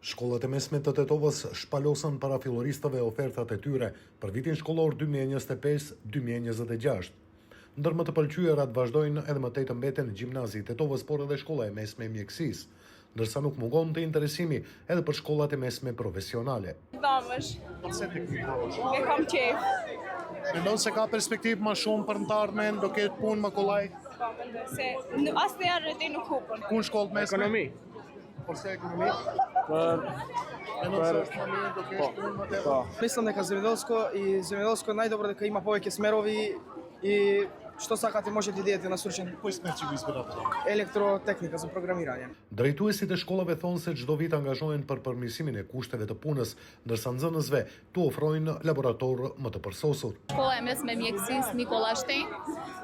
Shkollat e mesme të Tetovës shpalosën para filloristëve ofertat e tyre për vitin shkollor 2025-2026. Ndër më të pëlqyerat vazhdojnë edhe më tej të mbeten Gjimnazi i Tetovës, por edhe Shkolla e Mesme e Mjekësisë, ndërsa nuk mungonte interesimi edhe për shkollat e mesme profesionale. Dhomësh. Përse teknik E kam qejf. Mendon se ka perspektivë më shumë për në të ardhmen, do ketë punë më kollaj? Po, mendoj se asnjëherë ti nuk hupën. Ku në shkollë të mesme? Ekonomi. Përse ekonomi? Për Mendon se është më mirë, do kesh punë më tepër? po. Мислам дека земјоделско и земјоделско е најдобро дека има повеќе смерови и што сакате можете да идете на стручен Кој смер ќе го изберате? електротехника за програмирање. Drejtuesit e shkollave thonë se çdo vit angazhohen për përmirësimin e kushteve të punës, ndërsa nxënësve tu ofrojnë laborator më të përsosur. Shkolla e mesme mjekësisë Nikola Shtejn,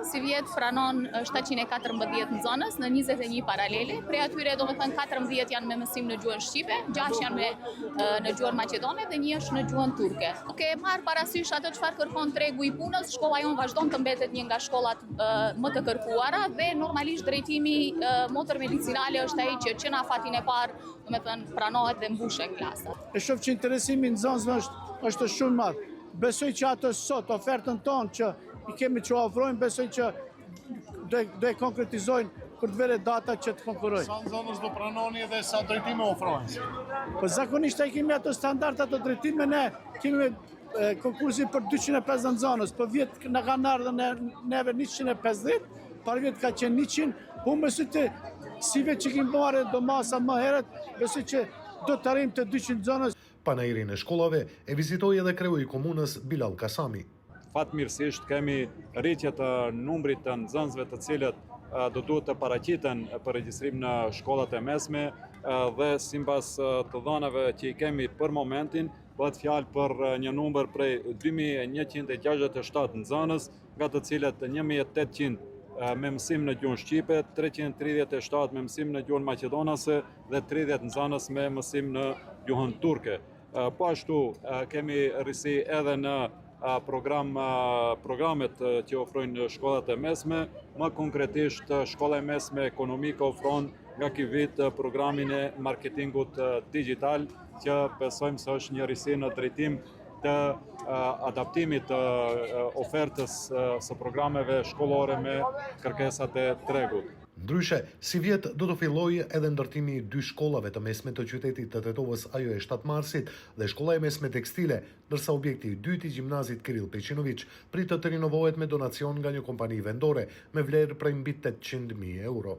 si vjet pranon 714 nxënës në 21 paralele, prej atyre domethënë 14 janë me mësim në gjuhën shqipe, 6 janë me në gjuhën maqedone dhe një është në gjuhën turke. Duke marrë parasysh atë çfarë kërkon tregu i punës, shkolla jonë vazhdon të mbetet një nga shkollat më të kërkuara dhe normalisht drejtimi motër medicinale është ai që që në afatin e parë, domethënë pranohet dhe mbushen klasat. E shoh që interesimi i nxënësve është është shumë i madh. Besoj që ato sot ofertën tonë që i kemi që ofrojmë, besoj që do do e konkretizojnë kur të vere data që të konkurrojnë. Sa nxënës do pranoni dhe sa drejtime ofrojnë? Po zakonisht e kemi ato standarde, ato drejtime ne kemi e, konkursin për 250 nxënës, po vjet na kanë ardhur ne, neve 150, par vjet ka qenë 100, po unë besoj të si vetë që kemi marrë do masa më herët, besoj që do të arrijmë të 200 nxënës. Panairin e shkollave e vizitoi edhe kreu i komunës Bilal Kasami. Fatmirësisht kemi rritje të numrit të nxënësve të cilët do duhet të paraqiten për regjistrim në shkollat e mesme dhe sipas të dhënave që i kemi për momentin, bëhet fjalë për një numër prej 2167 nxënës, nga të cilët 1800 me mësim në gjuhën shqipe, 337 me mësim në gjuhën maqedonase dhe 30 nxënës me mësim në gjuhën turke. Po ashtu kemi risi edhe në program programet që ofrojnë shkollat e mesme, më konkretisht shkolla e mesme ekonomike ofron nga ky vit programin e marketingut digital që besojmë se është një risi në drejtim të adaptimit të ofertës së programeve shkollore me kërkesat e tregut. Ndryshe, si vjet do të fillojë edhe ndërtimi i dy shkollave të mesme të qytetit të Tetovës, ajo e 7 Marsit dhe shkolla e mesme tekstile, ndërsa objekti i dytë i gjimnazit Kiril Pejçinović pritet të rinovohet me donacion nga një kompani vendore me vlerë prej mbi 800.000 euro.